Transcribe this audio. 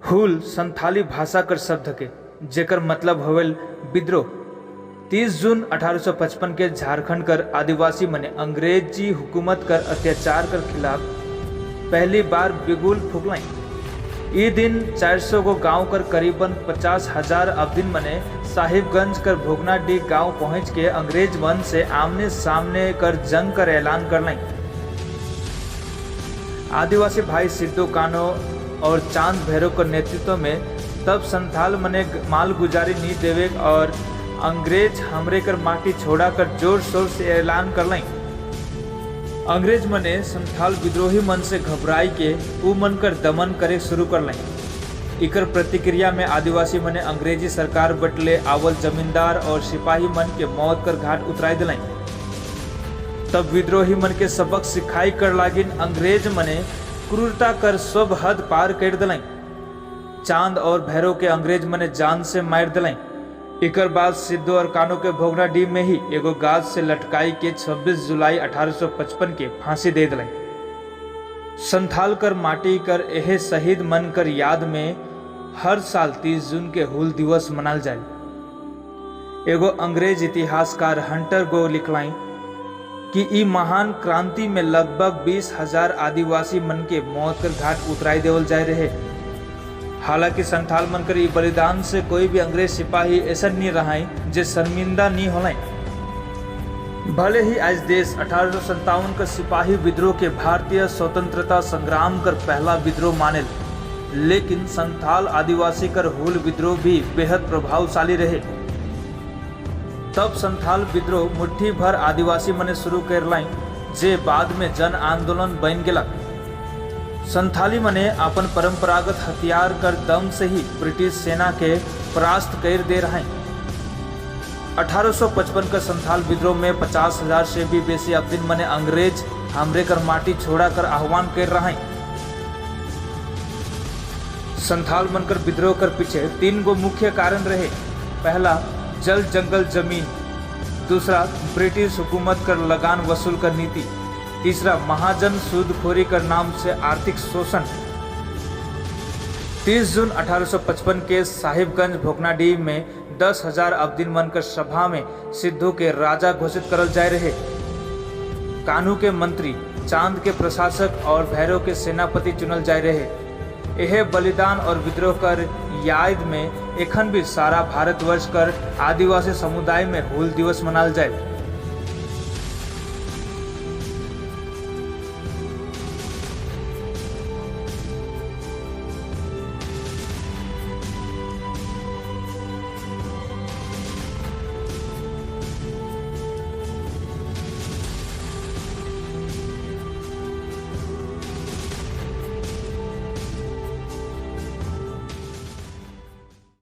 हुल संथाली भाषा कर शब्द के जेकर मतलब होवेल विद्रोह। 30 जून 1855 के झारखंड कर आदिवासी मने अंग्रेजी हुकूमत कर अत्याचार कर खिलाफ पहली बार बिगुल फूकलाई। ई दिन 400 गो गांव कर करीबन 50,000 अबदिन मने साहिबगंज कर भोगनाडीह गांव पहुंच के अंग्रेज मन से आमने सामने कर जंग कर ऐलान कर। आदिवासी भाई सिद्धू कान्हो और चांद भैरव के नेतृत्व में तब संथाल मने माल गुजारी नी देवे और अंग्रेज हमरे कर माटी छोड़ा कर जोर शोर से ऐलान कर। अंग्रेज मने संथाल विद्रोही मन से घबराई के उ मन कर दमन करे शुरू कर। इकर प्रतिक्रिया में आदिवासी मने अंग्रेजी सरकार बटले आवल जमींदार और सिपाही मन के मौत कर घाट उतराई दिलाई। तब विद्रोही मन के सबक सिखाई कर लागिन अंग्रेज मने क्रूरता कर सब हद पार कर दिलाई। चांद और भैरव के अंग्रेज मने जान से मार दिलाई। इकर बाद सिद्धू और कानू के भोगनाडीह में ही एगो गाछ से लटकाई के 26 जुलाई 1855 के फांसी दे दिलाई। संथाल कर माटी कर एहे शहीद मन कर याद में हर साल 30 जून के हुल दिवस मनाल जाए। एगो अंग्रेज इतिहासकार हंटर गो लिखलाई कि ई महान क्रांति में लगभग 20,000 आदिवासी मन के मौत कर घाट उतराई देवल जाए रहे। हालांकि संथाल मन कर ई बलिदान से कोई भी अंग्रेज सिपाही ऐसा नहीं रहा जे शर्मिंदा नहीं होलाई। भले ही आज देश 1857 का सिपाही विद्रोह के भारतीय स्वतंत्रता संग्राम कर पहला विद्रोह मानेल, लेकिन संथाल आदिवासी कर हुल विद्रोह भी बेहद प्रभावशाली रहे। तब संथाल विद्रोह मुट्ठी भर आदिवासी मने शुरू कर लाई, जे बाद में जन आंदोलन बन गेलक। संथाली मने अपन परंपरागत हथियार कर दम से ही ब्रिटिश सेना के परास्त कर दे रहे। 1855 का संथाल विद्रोह में 50,000 से भी बेसी अब्दिन मने अंग्रेज हमरे कर माटी छोड़ा कर आह्वान कर रहे। संथाल मनकर विद्रोह कर पीछे तीन गो मुख्य कारण रहे। पहला, जल, जंगल, जमीन। दूसरा, ब्रिटिश हुकूमत कर लगान वसूल कर नीति। तीसरा, महाजन सूदखोरी कर नाम से आर्थिक शोषण। 30 जून 1855 के साहिबगंज भोगनाडीह में 10,000 अब्दिन मन कर सभा में सिद्धू के राजा घोषित करल जाए रहे। कानू के मंत्री, चांद के प्रशासक और भैरव के सेनापति चुनल जाए रहे। यह बलिदान और विद्रोह कर याद में एखन भी सारा भारतवर्ष कर आदिवासी समुदाय में हुल दिवस मनाल जाए।